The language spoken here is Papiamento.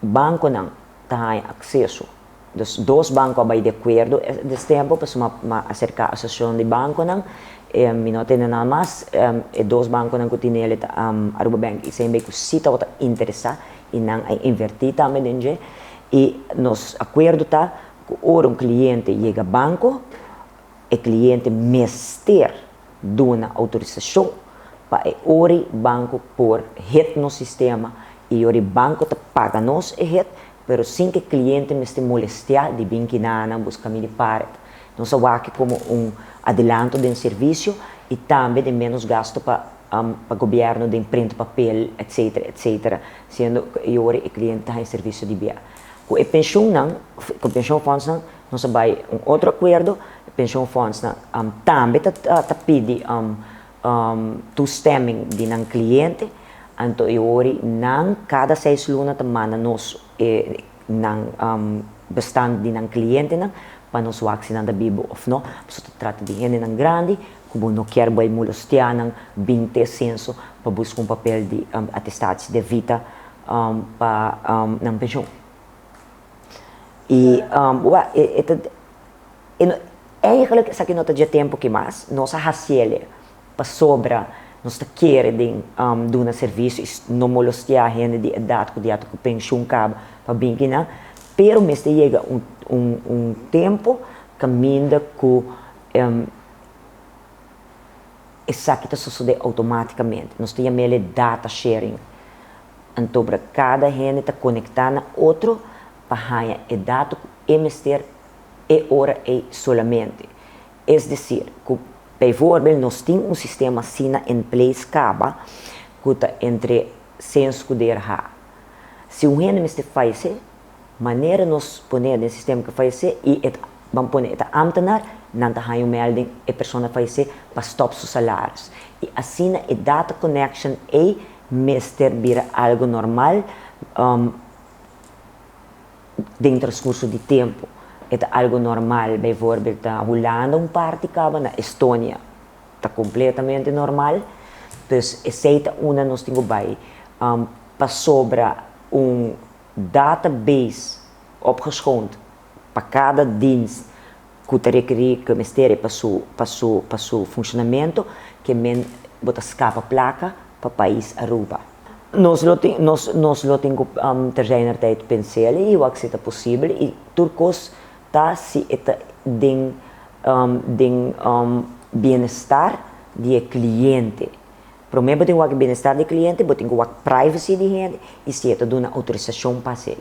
Bankonan ta haña akseso. Dus dos banko a bai di akuerdo des tempu, pasobra mi a aserká asosiashon di bankonan, mi no a tende nada mas. E dos bankonan ku tin el ta Aruba Bank i CNB ku si tabata interesá i nan a invertí tambe den dje. I nos akuerdo ta ku ora un kliente yega banko, e kliente mester duna outorisashon pa e ori banko por hit nos sistema i ori banko ta paga nos e hit, pero sin ku e kliente mester molestiá di bin kinanan buska mi di paret. Nos a wak komo un adelanto den servisio i tambe den ménos gasto pa pa gobièrnu den print papel etcetera etcetera, siendo ku e ori e kliente ta haña servisio di bia. Ku e penshunnan, ku e penshunfondsnan nos a bai un otro akuerdo, e penshunfondsnan tambe ta ta pidi toestemming di nan kliente, anto e ori nan kada seis luna ta manda nos e nan bestand di nan klientenan pa nos wak si nan ta bibu òf no, pasobra ta trata di hendenan grandi ku bo no kier bai molestiá nan bin te senso pa buska un papel di atestatie de vita pa nan penshon. I wak e ta eigenlijk esaki no ta dje tempu ki mas nos a hasiel pasobra nos ta kere den duna servisio i no molostiá hende di edat ku ya ta ku penshun kaba pa bin kinan, pero mester yega un un tempu kaminda ku esaki ta sosodé outomátikamente. Nos ta yam'el e data sharing. Antobra kada hende ta konektá na otro pa haña e dato ku e mester e ora ei solamente. Es desir, ku bijvoorbeeld nos tin un sistema asina in place kaba ku ta entre Censo ku DRH. Si un hende mester fayesé, manera nos pone den sistema ku fayesé i e ta ban pone e ta ámtenar, nan ta haña un melding e persona fayesé pa stòp su salaris. I asina e data connection ei mester bira algu normal den transcurso di tempu. E ta algu normal, bijvoorbeeld na Hulanda un parti kaba, na Estonia ta completamente normal. Dus esei ta unda nos tin ku bai pasobra un database opgeschoond pa kada dienst ku ta rekerí ku e mester pa su pa su pa su funshonamentu ke men bo ta skapa plaka pa pais Aruba. Nos lo tin nos nos lo tin ku terzijner tijd pensel i wak si ta posibel i tur kos ta si e ta den den bienestar di e kliente. Promé bo tin wak e bienestar di e kliente bo tin ku wak privacy di hende i si e ta duna outorisashon pa hasi.